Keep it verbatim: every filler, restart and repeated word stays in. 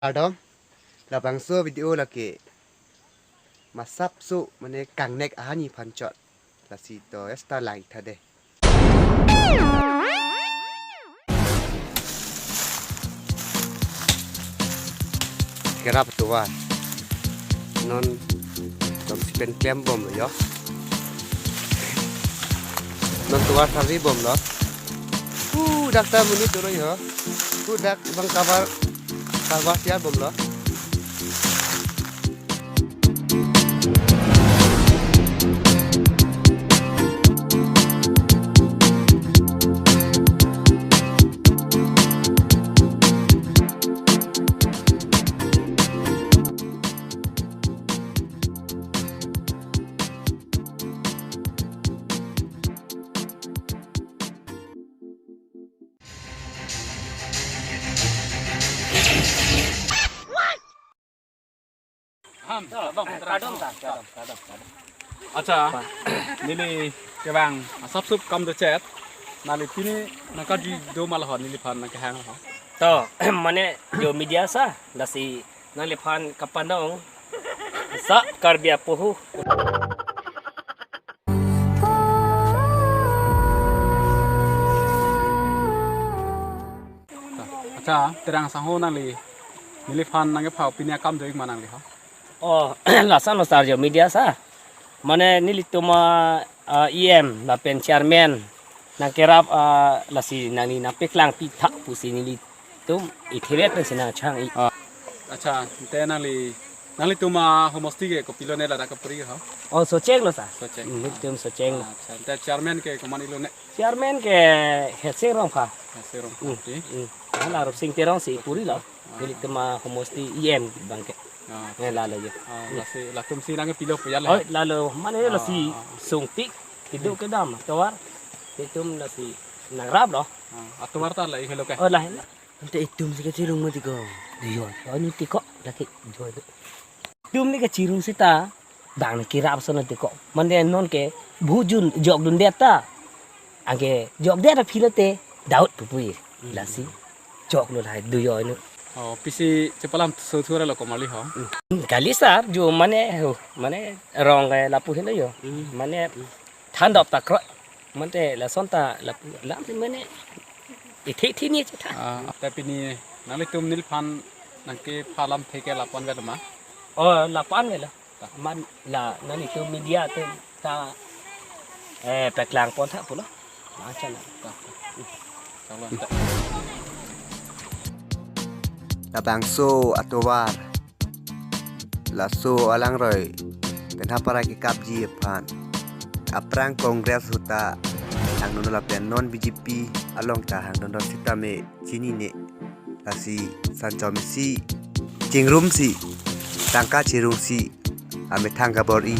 Kardom, labangso video lake masapso mane kangnek ahan aphan chot. Lasi to esta lang tha de. Kerap tovar. Non dom si pen klem bomlo yo. Non tovar savi bomlo. Hu dak ta monit dolo yo. Hu dak bang kabar kabar siar bomlo. Acha, neli kevang asapsup kam dochet. Neli pini nangkarju do ma laho, neliphan nangkehang laho. To, mane jo media sa, lasi nangliphan kapanong sa Karbi apohu. Acha, terang sangho nangli, neliphan nangkepha pini akam do-ik ma nangli ho? Oh, lason lo sar jo media sa. Mane nelitum a, ah, E M lapen chairman nangkerap, ah, lasi nangli nangpeklang pitha pusi nelitum ithevet pensi nangchang-i. Ah. Acha, te nangli, nanglitum ahomosti ke kopilo ne ladak kapuri ho? Oh, Socheng lo sa. Socheng. Hmm, nelitum Socheng lo. Acha, te chairman ke komat-ilo ne? Chairman ke Heseng Rongpha. Heseng Rongpha. Hmm. Oke. Hmm. Hala Rupsing Terong si puri lo. Ah. Nelitum ahomosti E M bangke. Ah. Eh, lalo jo. Ah, lasi latum si nangpilo pu ya la. Oh, lalo mane lasi sungtik keduk kedam tovar. Nelitum lasi nangrap lo. Ah, atovar ta la-ik helo ke? Oh, la. Ante itum si kachirung mati ko. Diyo. Oh, ni tiko lagi diyo. Itum ni kachirung sita bang ni kerap son tiko. Mane non ke bujun jokdundet ta. Anke jokdet aphi lote Daud pupui. Hmm. Lasi joklo lahai diyo inu. Oh, pisi chepalam so thura lo komat-li ho? Hmm. Kali sar jo mane ho, mane rong ke lapu helo jo. Hmm. Mane thandop ta kroi. Mante lason ta lapu lam si mane ithi thi ni chetha. Ah, tapi ni nanglitum neliphan nangkepha lamthe ke lapu-an velo ma? Oh, lapu-an velo. Man la nanglitum media atum ta, eh, peklang pon tha pulo. Macam na. Ta, ta. Chalo, ta. Labangso atovar. Laso alangroi penhapara kekapji aphan aphrang Congress ahut ta hangdun lapen non B J P along ta hangdun sitame chinine. Lasi sanchom isi chingrumsi tangka chirungsi amethang kabor-i